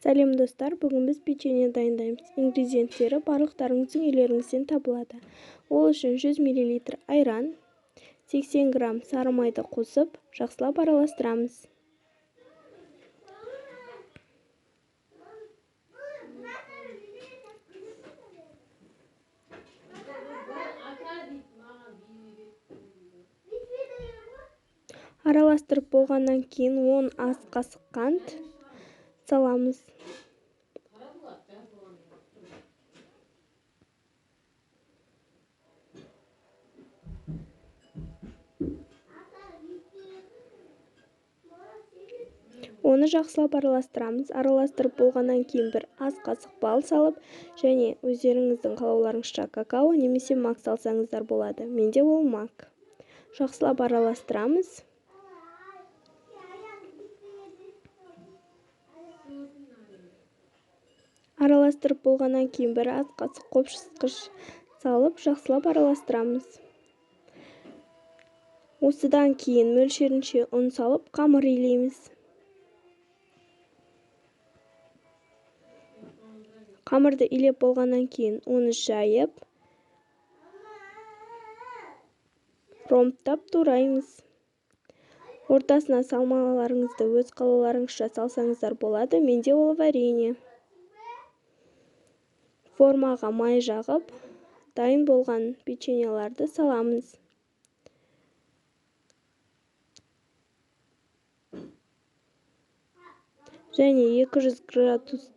Сәлем, достар! Бүгін біз печенье дайындаймыз. Ингредиенттері барлықтарыңыздың үйлеріңізден табылады. Ол үшін 100 мл айран, 80 грамм сары майды қосып, жақсылап араластырамыз. Араластырып болғаннан кейін 10 ас қасық қант саламыз. Оны жақсылап араластырамыз. Араластырып болғаннан кейін бір ас қасық бал салып, және өздеріңіздің қалауларыңызша какао немесе мак салсаңыздар болады. Менде ол мак. Жақсылап араластырамыз. Араластырып болғаннан кейін бір ас қасық қопсытқыш салып, жақсылап араластырамыз. Осыдан кейін мөлшерінше ұн салып, қамыр илейміз. Қамырды илеп болғаннан кейін оны жайып, ромбтап тураймыз. Ортасына салмаларыңызды өз қалауларыңызша салсаңыздар болады. Менде ол варенье. Формаға май жағып, дайын болған печеньеларды саламыз. Және 200 градуста